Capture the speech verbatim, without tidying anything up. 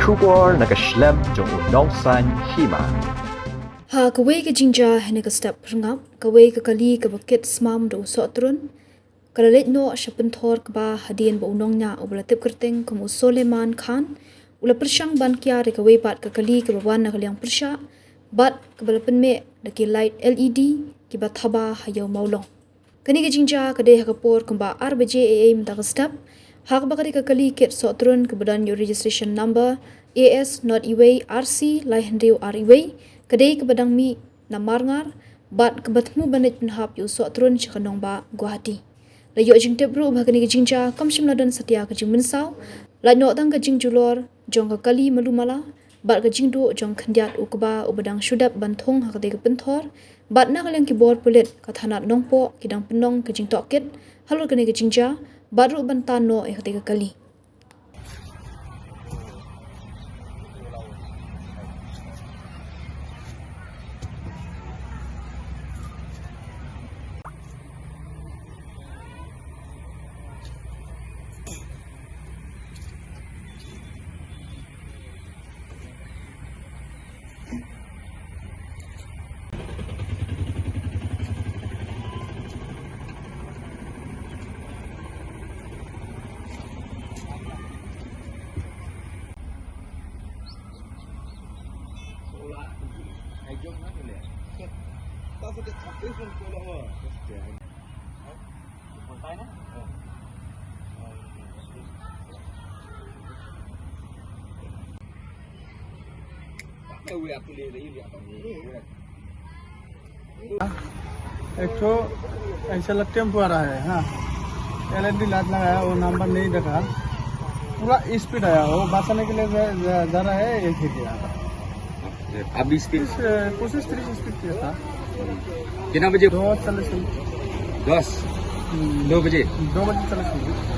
Khubor na ka shlem jong u Nongsaiñ Hima. Ha kawei ka jingjia ha kane ka step phyrngap, kawei ka kali kaba kit smam da u sohtrun ka la leit noh sha pynthor kba hadien ba u nongñiah uba la tip kyrteng kum u Soleman Khan u la pyrshang ban kiar ïa kawei pat ka kali kaba wan na ka liang pyrshah bad kaba la pynmih da ki light L E D kiba thaba ha Ïew Mawlong. Kane ka jingjia ka dei ha ka por kumba ar baje eiei mynta ka step, ha kaba ka dei ka kali kit sohtrun kaba don ïa u registration number A S not iwei R C lai hynriew ar iwei, ka dei kaba dang mih na Marngar bad kaba thmu ban leit pynhap ïa u sohtrun sha ka nongbah Guwahati. La ïoh jingtip ruh ba ha kane ka jingjia kam shym la don satia ka jingmynsaw, lait noh tang ka jingjulor jong ka kali malu mala bad ka jingduh jong khyndiat u kba uba dang shu dep ban thung ha katei ka pynthor bad na ka liang ki bor pulit ka thanat Nongpoh ki dang pynlong ka jingtohkit halor kane ka jingjia bad ruh ban tan noh ïa katei ka kali. एक ठो ऐसा टेम्पो आ रहा है, हाँ, एलईडी लाइट लगाया, वो नंबर नहीं देखा, पूरा स्पीड आया, वो बचाने के लिए जा, जा, जा रहा है, एक ही किया। अभी स्पीड? इस, अ, कोशिश तीस स्पीड किया था। कितना बजे? दो चालीस में। दस? हम्म। दो बजे? दो बजे चालीस मिनट।